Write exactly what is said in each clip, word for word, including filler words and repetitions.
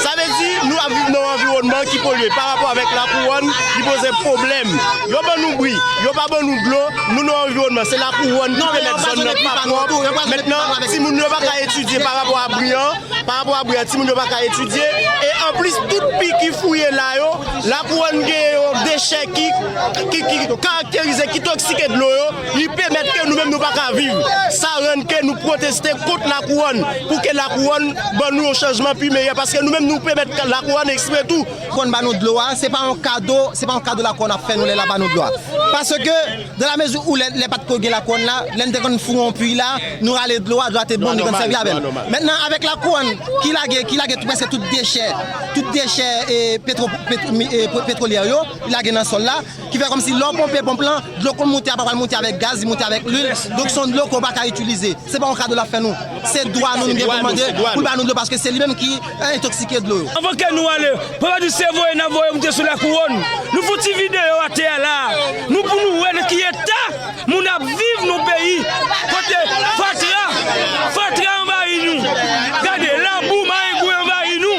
Sa vle di, nou ap viv nan yon anviwònman ki polye. Pa rapò avèk Lakouwòn, li poze pwoblèm. Yo ban nou bri, yo pa ban nou dlo, nou nan yon anviwònman. Se Lakouwòn ki pèmèt zòn nan pa pwòp. Mentnan, timoun yo pa ka etidye pa rapò a bri an. Pa rapò a bri an, timoun yo pa ka etidye. E anplis, tout pi ki fouye la yo, Lakouwòn gen yon dechè ki, ki, ki karakterize, ki toksike dlo yo. Li pèmèt ke nou menm nou pa ka viv. Sa rann ke nou pwoteste kont Lakouwòn, pou ke Lakouwòn ban nou yon chanjman pi meyè, paske nou menm nou pèmèt Lakouwòn eksprè tou. Lakouwòn ba nou dlo a, se pa yon kado, se pa yon kado Lakouwòn ap fè nou lè l ap ba nou dlo a. Paske, dans la mesure où lè, lè pa t ko gen Lakouwòn la, lè n te konn foure yon pui la, nou rale dlo a, dlo a te bon, nou konn sèvi avè l. Mentnan, avèk Lakouwòn ki lage, ki lage tou, prèske tout dechè, tout dechè, e, petwo-, pet-, mi-, e, pe-, petwolyè yo, li lage nan sòl la, ki fè kòmsi lè w ponpe ponp lan, dlo konn moute, apa pral moute avèk gaz, li moute avèk lwil, donk se yon dlo ke w pa ka itilize. Se pa yon kado l ap fè nou. Se dwa nou, nou gen pou mande pou l ba nou dlo, paske se li menm ki, eh, entoksike dlo yo. Anvan ke nou ale, Papa di se voye n ap voye moute sou Lakouwòn. Nou fouti videyo atè a la. Nou pou nou wè nan ki eta moun ap viv nan peyi. Kote fatra, fatra anvayi nou. Gade, labou, marengwen anvayi nou.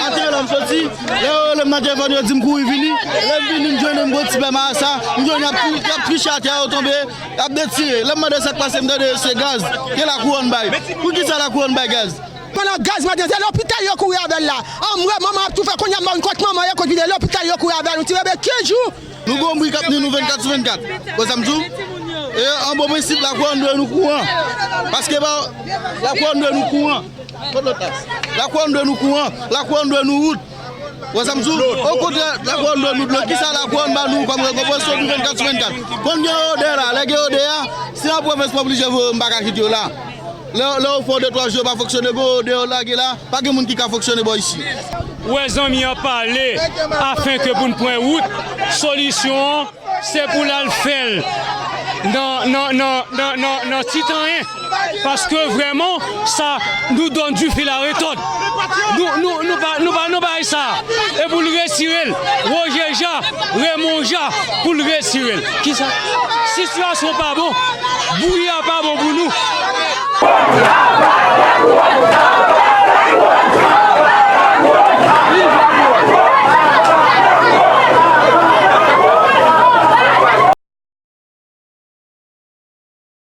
Atè la m soti, lè yo rele m nan telefòn, yo di m kouri vini. Lè m vini, m jwenn yon gwo ti pè marasa. M jwenn y ap tri-, y ap triche atè a, yo tonbe. Y ap detire. Lè m mande sa k pase, m tande se gaz. Ke Lakouwòn bay. Poukisa Lakouwòn bay gaz? Pandan gaz mande, se lopital yo kouri avè l la. Anmwe, manman ap toufe, kounye a m pa konn kot manman ye, kot vide lopital yo kouri avè l. Nou ti bebe kenz jou. Nou gon bri k ap ni nou vennkat sou vennkat. Wè sa m di w? E an bon prensip, Lakouwòn dwe nou kouran. Paske pa, Lakouwòn dwe nou kouran. Kot lòt la? Lakouwòn dwe nou kouran. Lakouwòn dwe nou wout. Wè sa m di w? Okontrè, Lakouwòn dwe nou dlo. Kisa Lakouwòn ba nou kòm rekonpans? Yo nou vennkat sou vennkat. Konn gen odè la, lè gen odè a, si nan pwovens mwen oblije voye yo, m pa ka kite yo la. Lè, lè yo fè yon de twa jou yo pa fonksyone, gon odè yo lage la, pa gen moun ki ka fonksyone bò isi. Wè zanmi an pale, afenke pou n pran wout, solisyon an, se pou l al fè l nan, nan, nan, nan, nan, nan Titanyen. Paske vrèman, sa nou donn di fil a retòd. Nou, nou, nou pa, nou pa, nou pa sa. E pou l retire l, Woje Ja, Remon Ja, pou l retire l. Kisa? Sitiyasyon pa bon. Bri a pa bon pou nou.